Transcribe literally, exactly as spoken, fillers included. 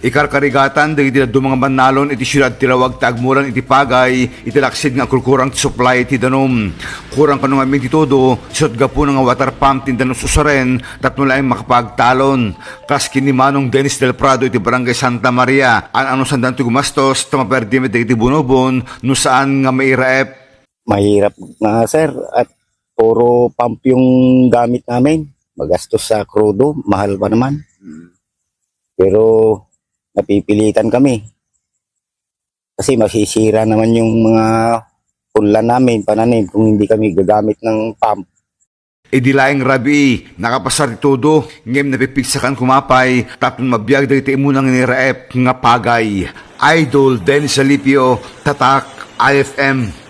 Ikarkarigatan dagiti dadduma nga bannalon iti siudad ti Laoag ti agmuran iti pagay iti laksid nga agkurkurang ti supply iti danum. Kurang kano ngamin ti todo, isut' gapuna nga water pump ti indan ususaren tapno laeng makapagtalon. Kas ken ni Manong Dennis Del Prado iti Barangay Santa Maria, an-ano saan danto gumastos ta maperdi met dagiti bunobon no saan nga mairaep. Mahirap nga, sir, at puro pump yung gamit namin. Magastos sa krudo, mahal pa naman. Pero napipilitan kami. Kasi masisira naman yung mga punla namin, pananim, kung hindi kami gagamit ng pump. Idi laeng rabii, nakapasar ti todo, ngem napipigsakan kumapay, tapno mabiag dagiti immuna nga nairaep nga pagay. Idol Dennis Alipio, Tatak, I F M.